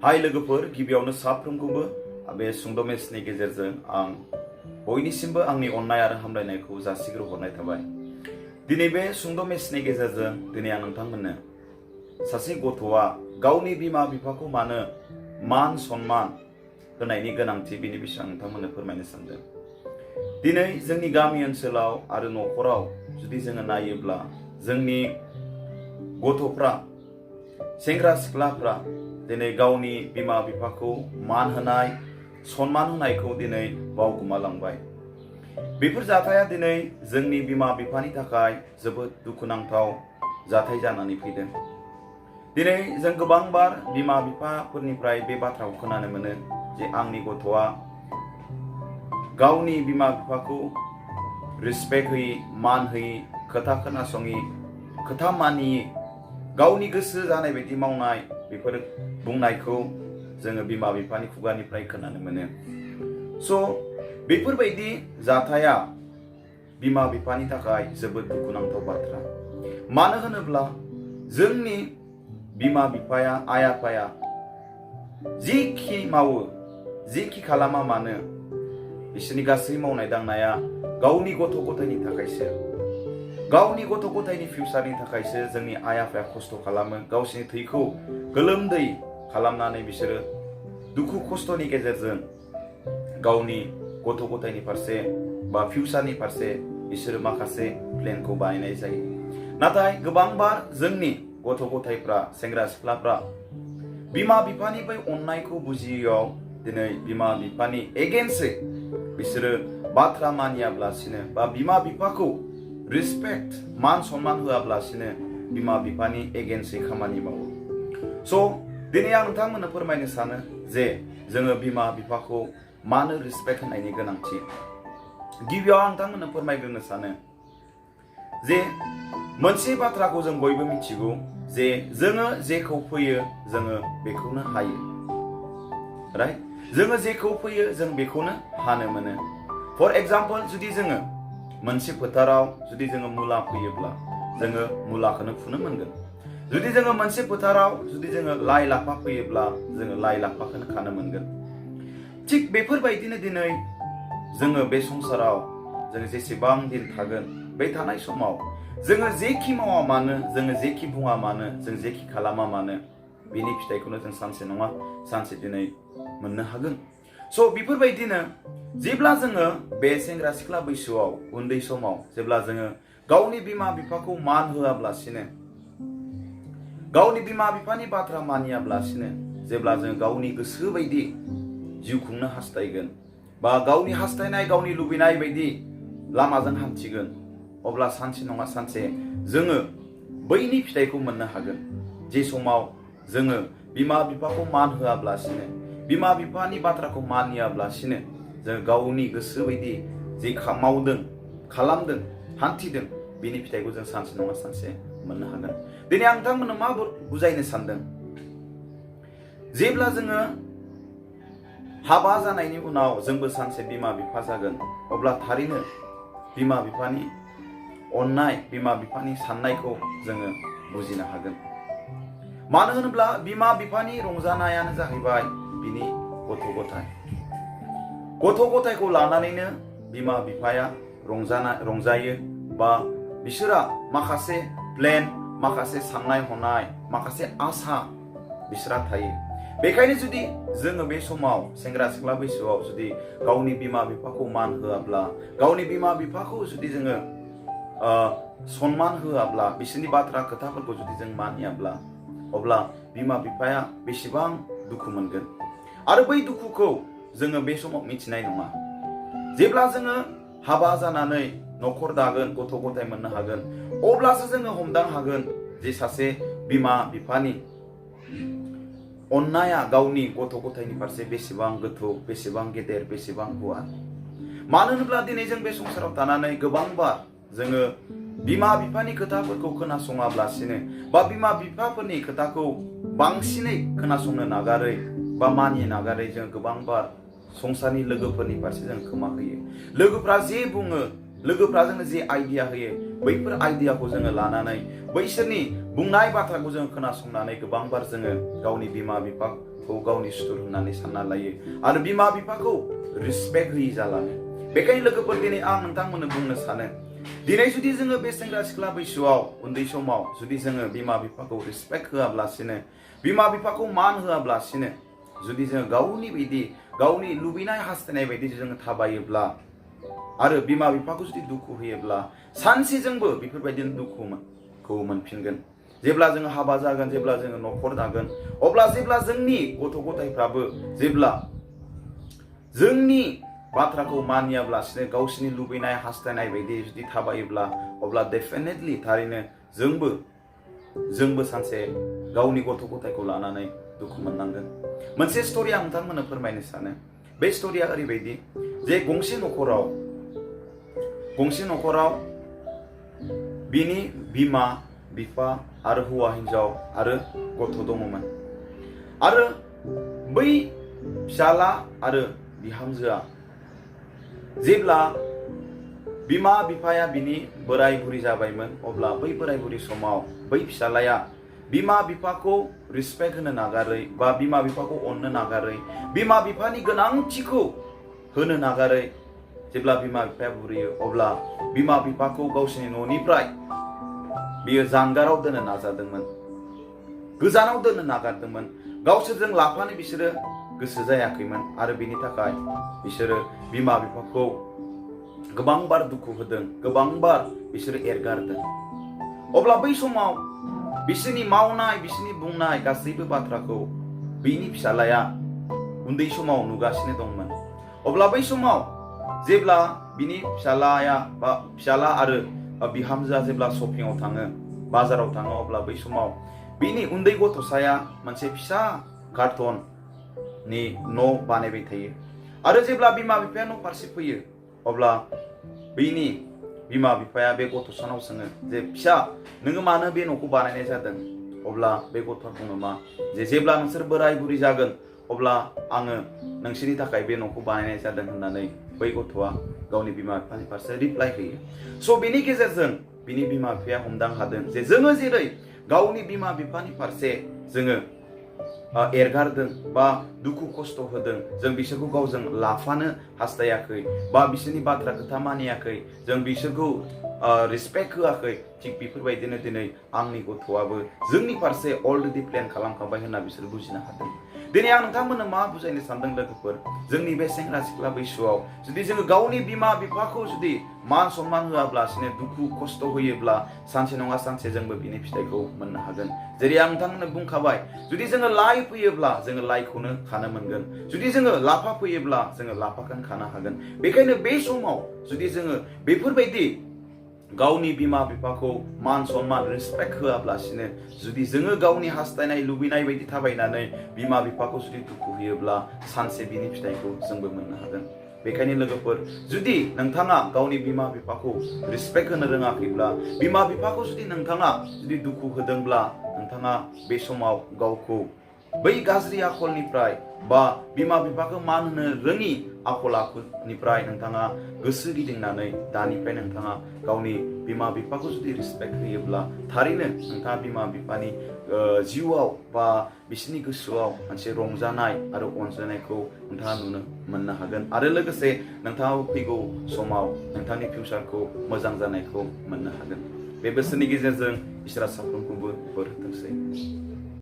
हाय लोगोफोर, गिबियावनो साफ्रोमखौबो बे सुंद' मेचनि गेजेरजों आं बयनिसिमबो आंनि अननाय आरो हामलायनायखौ जासिग्रोहरनाय थाबाय। दिनै बे सुंद' मेचनि गेजेरजों दिनै आं नोंथांमोननो सासे गथ'आ गावनि बिमा बिफाखौ मानो मान सन्मान होनायनि गोनांथि बेनि बिषय आं नोंथांमोननो फोरमायनो सानदों। दिनै जोंनि गामि ओनसोलाव आरो न'खराव जुदि जोङो नायोब्ला जोंनि गथ'फ्रा सेंग्रा सिख्लाफ्रा दिनै गावनि बिमा बिफाखौ मान होनाय सन्मान होनायखौ दिनै बावगोमालांबाय। बेफोर जाथाया दिनै जोंनि बिमा बिफानि थाखाय जोबोद दुखुनांथाव जाथाय जानानै फैदों। दिनै जों गोबांबार बिमा बिफाफोरनिफ्राय बे बाथ्राखौ खोनानो मोनो जे आंनि गथ'आ गावनि बिमा बिफाखौ रिसपेक्ट होयि, मान होयि, खोथा खोनासङि, खोथा मानियि, गावनि गोसो जानाय बायदि मावनाय, बेफोर बुंनायखौ जोङो बिमा बिफानि खुगानिफ्राय खोनानो मोनो। बेफोरबायदि जाथाया बिमा बिफानि थाखाय जोबोद दुखुनांथाव बाथ्रा। मानो होनोब्ला जोंनि बिमा बिफाया, आइ आफाया जिखि मावो, जिखि खालामा मानो, बिसोरनि गासै मावनाय दांनाया गावनि गथ' गथायनि थाखायसो, गावनि गथ' गथायनि फिउचारनि थाखायसो जोंनि आइ आफाया खस्थ' खालामो। गावसिनि थैखौ गोलोमदै खालामनानै बिसोरो दुखु खस्थ'नि गेजेरजों गावनि गथ' गथायनि फारसे बा फिउचारनि फारसे बिसोरो माखासे प्लेनखौ बानायनाय जायो। नाथाय गोबांबार जोंनि गथ' गथायफ्रा, सेंग्रा सिख्लाफ्रा बिमा बिफानि बै अननायखौ बुजियैयाव दिनै बिमा बिफानि एगेन्स्टै बिसोरो बाथ्रा मानियाब्लासिनो बा बिमा बिफाखौ रिसपेक्ट, मान सन्मान होआब्लासिनो बिमा बिफानि एगेन्स्टै खामानि मावो। दिनै आं नोंथांमोननो फोरमायनो सानो जे जोङो बिमा बिफाखौ मानो रिसपेक्ट होनायनि गोनांथि। गिबियाव आं नोंथांमोननो फोरमायग्रोनो सानो जे मोनसे बाथ्राखौ जों बयबो मिथिगौ जे जोङो जेखौ फोयो जोङो बेखौनो हायो। राइट? जोङो जेखौ फोयो जों बेखौनो हानो मोनो। फर एग्जाम्पल, जुदि जोङो मोनसे फोथाराव जुदि जोङो मुला फोयोब्ला जोङो मुलाखौनो फुनो मोनगोन। जुदि जोङो मोनसे फोथाराव जुदि जोङो लाइ लाफा फोयोब्ला जोङो लाइ लाफाखौनो खानो मोनगोन। थिग बेफोरबायदिनो दिनै जोङो बे संसाराव जोङो जेसेबां दिन थागोन, बे थानाय समाव जोङो जेखि मावा मानो, जोङो जेखि बुङा मानो, जों जेखि खालामा मानो, बिनि फिथाइखौनो जों सानसे नङा सानसे दिनै मोननो हागोन। बेफोरबायदिनो जेब्ला जोङो बे सेंग्रा सिख्ला बैसोआव, उन्दै समाव जेब्ला जोङो गावनि बिमा बिफाखौ मान होआब्लासिनो, गावनि बिमा बिफानि बाथ्रा मानियाब्लासिनो जेब्ला जों गावनि गोसो बायदि जिउ खुंनो हास्थायगोन बा गावनि हास्थायनाय, गावनि लुबैनाय बायदि लामाजों हान्थिगोन, अब्ला सानसे नङा सानसे जोङो बैनि फिथाइखौ मोननो हागोन। जे समाव जोङो बिमा बिफाखौ मान होआब्लासिनो, बिमा बिफानि बाथ्राखौ मानियाब्लासिनो जों गावनि गोसो बायदि जे मावदों, खालामदों, हान्थिदों, बिनि फिथाइखौ जों सानसे नङा सानसे मोननो हागोन। दिनै आं नोंथांमोननो मा बुजायनो सानदों, जेब्ला जोङो हाबा जानायनि उनाव जोंबो सानसे बिमा बिफा जागोन, अब्ला थारैनो बिमा बिफानि अननाय, बिमा बिफानि साननायखौ जोङो बुजिनो हागोन। मानो होनोब्ला बिमा बिफानि रंजानायानो जाहैबाय बिनि गथ' गथाय। गथ' गथायखौ लानानैनो बिमा बिफाया रंजायो बा बिसोरा माखासे प्लेन, माखासे साननाय हनाय, माखासे आसा बिसोरा थायो। बेखायनो जुदि जोङो बे समाव सेंग्रा सिख्ला बैसोआव जुदि गावनि बिमा बिफाखौ मान होआब्ला, गावनि बिमा बिफाखौ जुदि जोङो सन्मान होआब्ला, बिसोरनि बाथ्रा खोथाफोरखौ जुदि जों मानियाब्ला, अब्ला बिमा बिफाया बेसेबां दुखु मोनगोन। आरो बै दुखुखौ जोङो बे समाव मिथिनाय नङा। जेब्ला जोङो हाबा जानानै न'खर दागोन, गथ' गथाय मोननो हागोन, अब्लासो जोङो हमदां हागोन जे सासे बिमा बिफानि अननाया गावनि गथ' गथायनि फारसे बेसेबां गोथौ, बेसेबां गेदेर, बेसेबां गुवार। मानो होनोब्ला दिनै जों बे संसाराव थानानै गोबांबार जोङो बिमा बिफानि खोथाफोरखौ खोनासङाब्लासिनो बा बिमा बिफाफोरनि खोथाखौ बांसिनै खोनासंनो नागारै बा मानिनो नागारै जों गोबांबार संसारनि लोगोफोरनि फारसे जों खोमा होयो। लोगोफ्रा जे बुङो लोगोफ्रा जोंनो जे आइडिया होयो बैफोर आइडियाखौ जोङो लानानै बैसोरनि बुंनाय बाथ्राखौ जोङो खोनासंनानै गोबांबार जोङो गावनि बिमा बिफाखौ गावनि सुथुर होननानै सानना लायो आरो बिमा बिफाखौ रिसपेक्ट होयि जालाङो। बेखायनो लोगोफोर दिनै आं नोंथांमोननो बुंनो सानो दिनै जुदि जोङो बे सेंग्रा सिख्ला बैसोआव उन्दै समाव जुदि जोङो बिमा बिफाखौ रिसपेक्ट होआब्लासिनो बिमा बिफाखौ मान होआब्लासिनो जुदि जोङो गावनि बायदि गावनि लुबैनाय हास्थायनाय बायदि जोङो थाबायोब्ला आरो बिमा बिफाखौ जुदि दुखु होयोब्ला सानसे जोंबो बेफोरबायदिनो दुखुखौ मोनफिनगोन। जेब्ला जोङो हाबा जागोन, जेब्ला जोङो न'खर दागोन, अब्ला जेब्ला जोंनि गथ' गथायफ्राबो जेब्ला जोंनि बाथ्राखौ मानियाब्लासिनो गावसिनि लुबैनाय हास्थायनाय बायदि जुदि थाबायोब्ला अब्ला डेफिनेटलि थारैनो जोंबो सानसे गावनि गथ' गथायखौ लानानै दुखु मोननांगोन। मोनसे स्ट'रि आं नोंथांमोननो फोरमायनो सानो। बे स्ट'रिया ओरैबायदि जे गंसे न'खराव बिनि बिमा बिफा आरो हौवा हिन्जाव आरो गथ' दङमोन। आरो बै फिसाला आरो बिहामजोआ जेब्ला बिमा बिफाया बिनि बोराय बुरि जाबायमोन अब्ला बै बोराय बुरि समाव बै फिसालाया बिमा बिफाखौ रिसपेक्ट होनो नागारै बा बिमा बिफाखौ अननो नागारै बिमा बिफानि गोनांथिखौ होनो नागारै जेब्ला बिमा बिफाया बुरियो अब्ला बिमा बिफाखौ गावसिनि न'निफ्राय बियो जानगाराव दोननो नाजादोंमोन, गोजानाव दोननो नागारदोंमोन। गावसोरजों लाफानो बिसोरो गोसो जायाखैमोन आरो बिनि थाखाय बिसोरो बिमा बिफाखौ गोबांबार दुखु होदों, गोबांबार बिसोरो एरगारदों। अब्ला बै समाव बिसोरनि मावनाय, बिसोरनि बुंनाय गासैबो बाथ्राखौ बिनि फिसालाया उन्दै समाव नुगासिनो दंमोन। अब्ला बै समाव जेब्ला बिनि फिसाला आरो बिहामजोआ जेब्ला शपिंआव थाङो, बाजाराव थाङो, अब्ला बै समाव बिनि उन्दै गथ'साया मोनसे फिसा कार्टननि न' बानायबाय थायो। आरो जेब्ला बिमा बिफाया न' फारसे फैयो अब्ला बिनि बिमा बिफाया बे गथ'सानाव सोङो जे फिसा नोङो मानो बे न'खौ बानायनाय जादों? अब्ला बे गथ'आ बुङो मा जे जेब्ला नोंसोर बोराय बुरि जागोन अब्ला आङो नोंसोरनि थाखाय बे न'खौ बानायनाय जादों होननानै बै गथ'आ गावनि बिमा बिफानि फारसे रिप्लाइ होयो। स' बेनि गेजेरजों बिनि बिमा बिफाया हमदां हादों जे जोङो जेरै गावनि बिमा बिफानि फारसे जोङो एरगारदों बा दुखु खस्थ' होदों, जों बिसोरखौ गावजों लाफानो हास्थायाखै बा बिसोरनि बाथ्रा खोथा मानियाखै, जों बिसोरखौ रिसपेक्ट होआखै, थिग बेफोरबायदिनो दिनै आंनि गथ'आबो जोंनि फारसे अलरेडि प्लेन खालामखाबाय होनना बिसोर बुजिनो हादों। दिनै आं नोंथांमोननो मा बुजायनो सानदों लोगोफोर, जोंनि बे सेंग्रा सिख्ला बैसोआव जुदि जोङो गावनि बिमा बिफाखौ जुदि मान सनमान होआब्लासिनो दुखु खस्थ' होयोब्ला सानसे नङा सानसे जोंबो बिनि फिथाइखौ मोननो हागोन। जेरै आं नोंथांमोननो बुंखाबाय, जुदि जोङो लाइ फोयोब्ला जोङो लाइखौनो खानो मोनगोन, जुदि जोङो लाफा फोयोब्ला जोङो लाफाखौनो खानो हागोन। बेखायनो बे समाव जुदि जोङो बेफोरबायदि गावनि बिमा बिफाखौ मान सनमान रिसपेक्ट होआब्लासिनो जुदि जोङो गावनि हास्थायनाय लुबैनाय बायदि थाबायनानै बिमा बिफाखौ जुदि दुखु होयोब्ला सानसे बिनि फिथाइखौ जोंबो मोननो हागोन। बेखायनो लोगोफोर, जुदि नोंथाङा गावनि बिमा बिफाखौ रिसपेक्ट होनो रोङाखैब्ला, बिमा बिफाखौ जुदि नोंथाङा दुखु होदोंब्ला, नोंथाङा बे समाव गावखौ बै गाज्रि आखलनिफ्राय बा बिमा बिफाखौ मान होनो रोङि आखल आखुनिफ्राय नोंथाङा गोसो गिदिंनानै दानिफ्राय नोंथाङा गावनि बिमा बिफाखौ जुदि रिसपेक्ट होयोब्ला थारैनो नोंथाङा बिमा बिफानि जिउआव बा बिसोरनि गोसोआव मोनसे रंजानाय आरो अनज्लायनायखौ नोंथाङा नुनो मोननो हागोन। आरो लोगोसे नोंथाङा फैगौ समाव नोंथांनि फिउचारखौ मोजां जानायखौ मोननो हागोन। बे बोसोरनि गेजेरजों इसोरा साफ्रोमखौबो बोर होथोंसै।